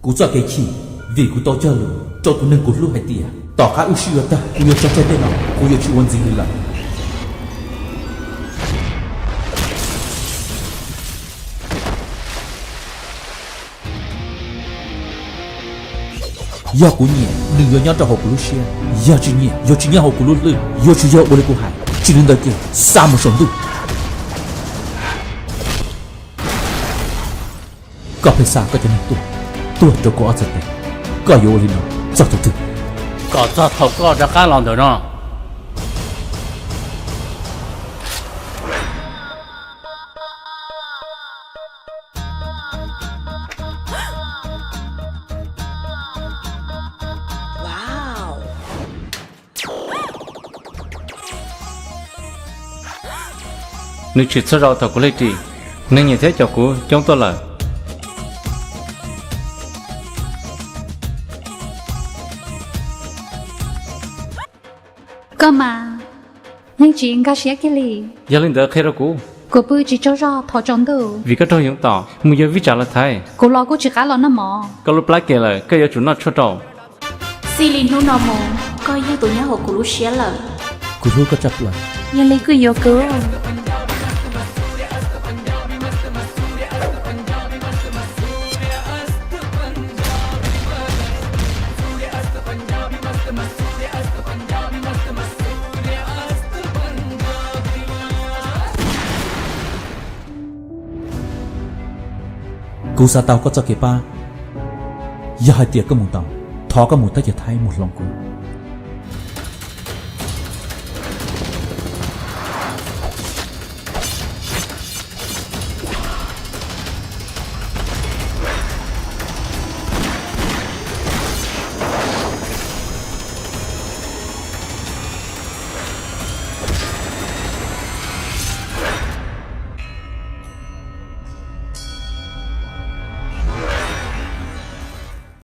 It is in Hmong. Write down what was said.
Kuv txoj kev chim, vim kuv tau cog lus rau tus neeg kuv hlub hais tias tom qab wb sib yuav tag kuv yuav tso tseg tej no, kuv yuav tsis ua ntxiv li lawm. Yog kuv nyiam, nws yuav nyob rau hauv kuv lub siab. Yog tsis nyiam, yuav tsis nyob hauv kuv lub hlwb. Yuav tsum yog ua li kuv hais, tsis li ntawd ces xa mus saum ntuj. Koj pheej xa koj cov neeg tuaj, tuag rau kuv ob txhais tes. Koj yuav ua li no txog thaum twg? Kom txog thaum koj rov qab los ntawm no. Nws tshwm txhua zaus thaum kuv hle ris, neeg nyiam thiab caum kuv coob tuaj lawm. Koj mas yeej tsis nkag siab kiag li. Yog li ntawd qhia rau kuv. Kuv pw tsis tsaug zog thaum tsaus ntuj. Vim koj raug yoov tom, mus yog vij tsam lawv thaiv. Kuv los kuj tsis qab los noj mov. Koj lub plab kem lawm, koj yuav tsum noj tshuaj rau. Txij li hnub no mus, koj yog tus nyob hauv kuv lub siab lawm. Kuv hlub koj tshaj plaws. Yog li koj yuav kuv. Kuv xav tau koj txoj kev pab. Yog hais tias koj mus tau, thov koj mus teb chaws Thaib mus hloov kuv.